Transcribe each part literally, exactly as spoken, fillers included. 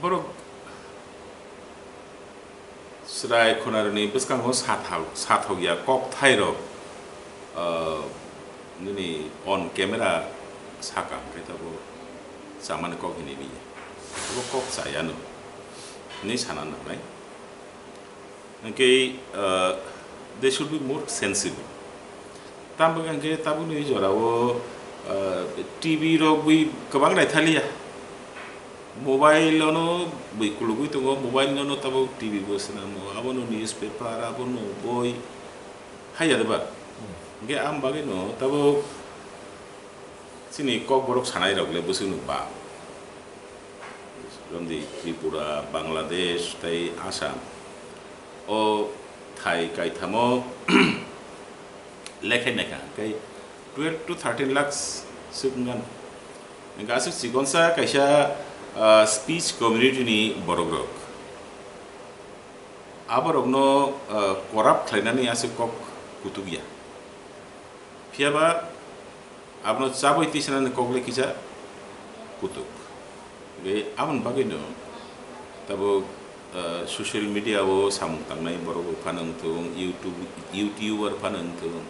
Borok chwrai khunarokni bwskango sathal-, sathokya kokthairok, ah, nini on camera sakha hwnkhe tabuk chamani kok hinwi manya. Abo kok chayano hinwi sana nangnai. Hwnkhe, ah, they should be more sensible. Tamo hwnkhe tabukni jorao, ah, T V rok bui kwbang naithaliya. Mobile-ono bui kulugui tongo, mobile-ono tabuk T V bo swnamo, abono newspaper, abono boi, haiya de ba? Hmm. Hwnkhe ang bagwino tabuk chini kokborok sanairok le bwswkno ba. Romdi Tripura, Bangladesh tei Assam. O thai kaithamo lekhai naikha, hwnkhe twelve to thirteen lakhs swk wngkha. Hwnkhe aswk chikonsa kaisa, ah, speech community ni borokrok. Aborokno, ah, corrupt khlainani aswk kok kutukya. Phiyaba abono chabwi tisanani kokle kisa kutuk. Hwnkhe aboni bagwino tabuk, ah, social media o samung tangnai borok bo phano wngthung, YouTube, YouTuber phano wngthung,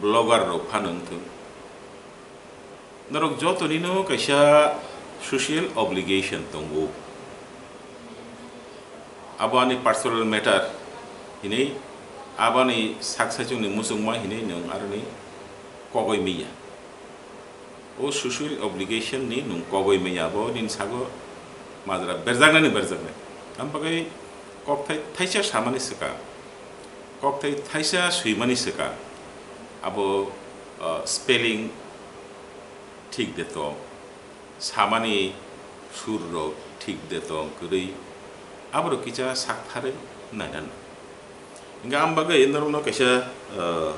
blogger rok phano wngthung. Norok jotonino kaisa social obligation tongo. Abo ani personal matter hinwi, abo ani sak saichungni muchungma hinwi nwng aroni kogoi manya. O social obligation ni nwng kogoi manya, abo nini sago majra berjaknani berjaknai. Am bagwi kokthai thaisa samani swkang, kokthai thaisa swimani swkang, abo, ah, spelling thik de tong, samani sur rok thik de tong kwrwi, aborok kisa saktharwi naina nang. Hwnkhe ang bagwi norokno kaisa, ah,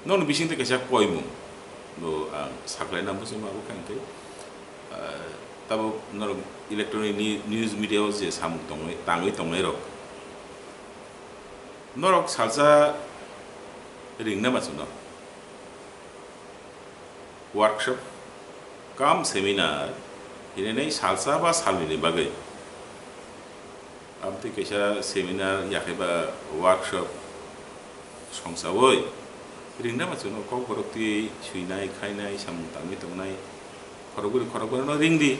norokni bisingtwi kaisa koimung bo ang saklaina muchungma abo khe hwnkhe, ah, tabuk norok electronic ni-, news media o je samung tongwi, tangwi tongnairok, norok salsa ringna ma chwngno. Workshop cum seminar hinwi salsa ba salnwini bagwi. Amtwi kaisa seminar yakhe ba workshop songchawi ringna ma chwngno kokborok twi swinai khainai samung tangwi tongnai khorokbwrwi khorokbwrwino ringdi.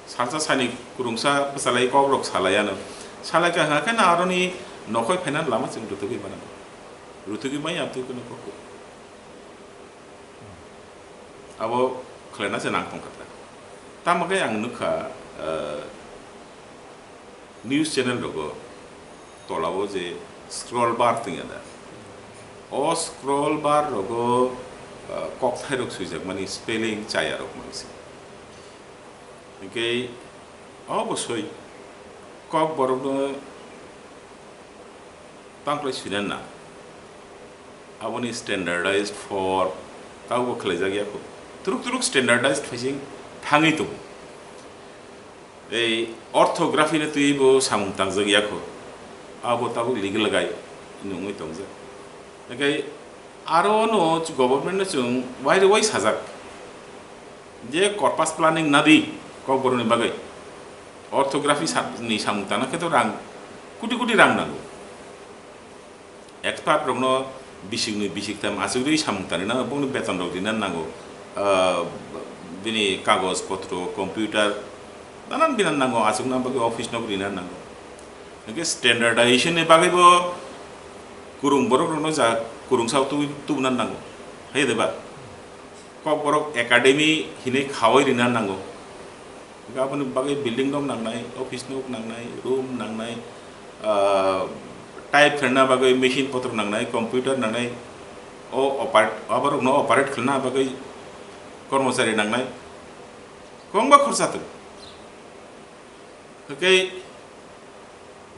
Salsa sani kwrwngsa bwchalai kokrok salai ano. Salai kha hwnkhe na aroni nokhoi phainani lama chwng rwtugwi mano. Rwtugwi manya amtwi kunu kok. Abo khlaina se nang tongkha ta. Tamo khe ang nukha, ah, news channel rogo tolao je scroll bar tongya da. O scroll bar rogo, ah, kokthairok swijakmani spelling chayarok mangsi. Hwnkhe obosoi kokborokno tangkhlai swina na. Aboni standardized form tabukbo khlaijak ya kho. Turuk turuk standardized phaising thangwi tongo. Ei orthography no twibo samung tangjak ya kho. Abo tabuk legal gai nungwi tongjak. Hwnkhe aro no government no chwng wai rwui sajak. Je corpus planning nadi kokborokni bagwi orthography sa-, ni samung tangna khe to rang, koti koti rang nango. Expert rokno bisiknwi bisiktham achugwi samung tanwi nango, bongni beton rok rina nango, ah, bini kagoj potro, computer, nanan binan nango, achukna bagwi office nok rina nango. Hwnkhe standardization ni bagwi bo kwrwng borok rokno ja kwrwngsa tubui tubuna nango, hai de ba? Kokborok academy hinwi khawai rina nango. Hwnkhe aboni bagwi building nok nangnai, office nok nangnai, room nangnai, ah, type khlaina bagwi machine potro nangnai, computer nangnai, o operate, aborokno operate khlaina bagwi kormochari nangnai. Kwbangma khorsa tongo. Hwnkhe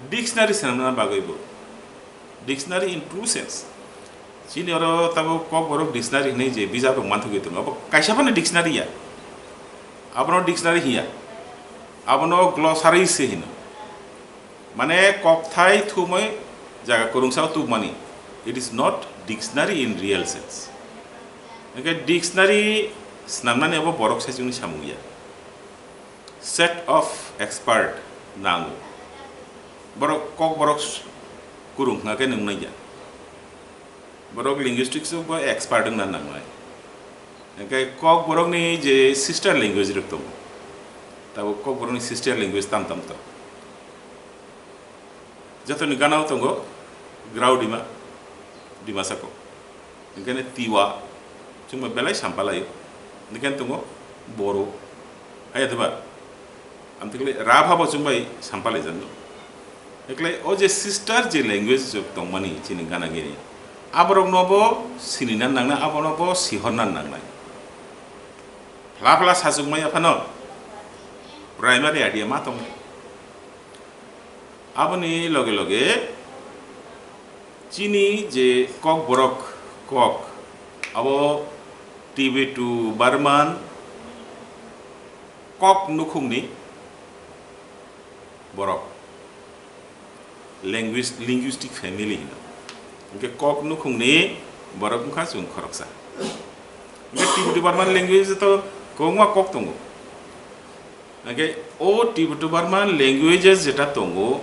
dictionary swnamna bagwibo, dictionary in true sense, chini oro tabuk kokborok dictionary hinwi je bijap rok manthogwi tongo, abo kaisa phano dictionary ya, abono dictionary hiya, abono glossary se hino, mane kokthai thumwi jaga kwrwngsa o tubmani, it is not dictionary in real sense. Hwnkhe dictionary swnamnani abo borok saichungni samung ya. Set of expert nango. Borok kokborok kurung hwnkha khe nung nai ya. Borok linguistics o bo expert wngna nangnai. Hwnkhe kokborokni je sister language rok tongo, tabuk kokborokni sister language tam tam tongo. Jotoni gana o tongo Graudima, Dimasa kok. Hwnkhe Tiwa, chwngma belai sampalaio. Hwnkhe tongo Boro. Haya diba? Amtwkle Rabha bo chwngbai sampalai jando. Ekle o je sister je language rok tongmani chini gana gini, aborokno bo sinina nangnai, abono bo sihorna nangnai. Phla phla sachukmaya phano primary idea ma tongnai. Aboni loge loge chini je kokborok kok, abo Tibeto Burman kok nukhungni borok, language, linguistic family hino. Hwnkhe kok nukhungni borok wngkha chwng khoroksa. Hwnkhe Tibeto Burman language to kwbangma kok tongo. Hwnkhe o Tibeto Burman languages jeta tongo,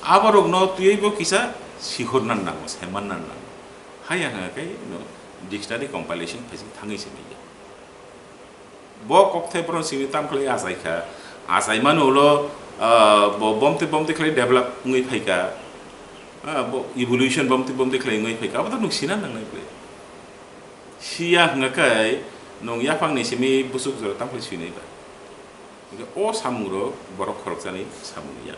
aborokno twiwi bo kisa sihorna nango, saimanna nango. Haya hwnkhe no dictionary compilation phaising thangwi se naiya. Bo kokthai borok simi tam khlai achai kha, achai mani ulo, ah, bo bomtwi bomtwi khlai develop wngwi phai kha, ah, bo evolution bomtwi bomtwi khlai wngwi phai kha, abo to nwng sina nangnai ble. Siya hwnkha khe nwng yaphangni simi bwswk jora tam khlai swinai ba. Hwnkhe o samungrok borok khoroksani samung ya.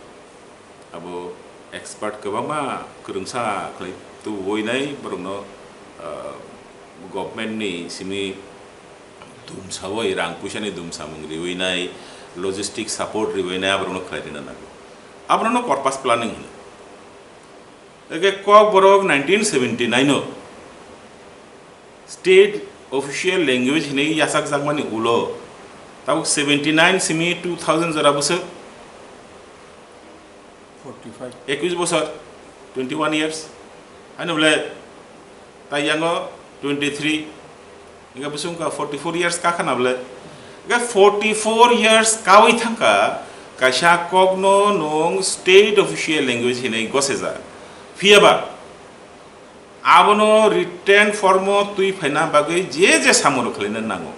Abo expert kwbangma kwrwngsa khlai tubuwi nai borokno, ah, government ni simi dumsawi rang puisani dumsamung riwi nai, logistic support riwi nai aborokno khlai rina nango. Aborokno corpus planning hino. Eke kok borok nineteen seventy nine o state official language hinwi yachakjakmani ulo tabuk seventy nine simi two thousand jora bwswk forty five. Ekwis bosor, twenty one years. Haino bole tai yango twenty three, hingke bwswk wngkha forty four years kakha na bole. Hingke forty four years kawi thangkha, kaisa kokno nwng state official language hinwi gosejak. Phiyaba abono written form o twi phaina bagwi je je samung rok khlaina nango.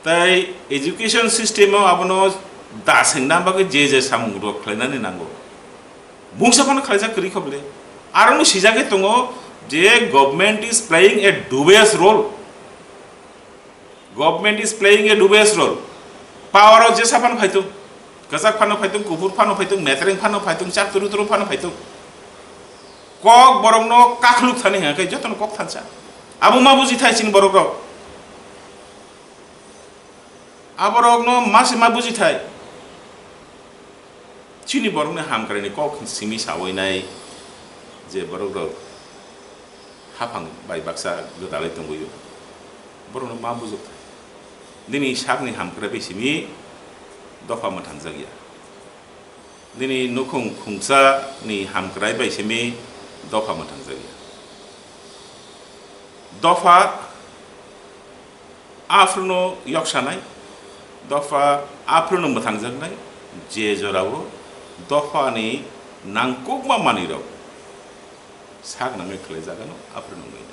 Tai education system o abono da sengna bagwi je je samung rok khlainani nango. Mungsa phano khlaijak kwrwi kha bole. Aroni sijagwi tongo je government is playing a dubious role. Government is playing a dubious role. Power o jesa phano phaitung, kwchak phano phaitung, kuphur phano phaitung, metreng phano phaitung, chak turu turu phano phaitung. Kok borokno kakhuluk thani hingkhe jotono kok thansa. Abo ma buji thai chini borok rok. Aborokno ma se ma buji thai. Chini borokni hamkraini kok simi sawi nai je borok rok haphang bai baksa gwdalwi tongwi o. Borokno ma bujok thai. Nini sakni hamkrai bai simi dopha mwthangjakya. Nini nukhung khungsa ni hamkrai bai simi dopha mwthangjakya. Dopha aphruno yoksanai, dopha aphruno mwthangjaknai, je jorao dophani nangkukma manwirok sak nangwi khlaijagano aphruno wngwi.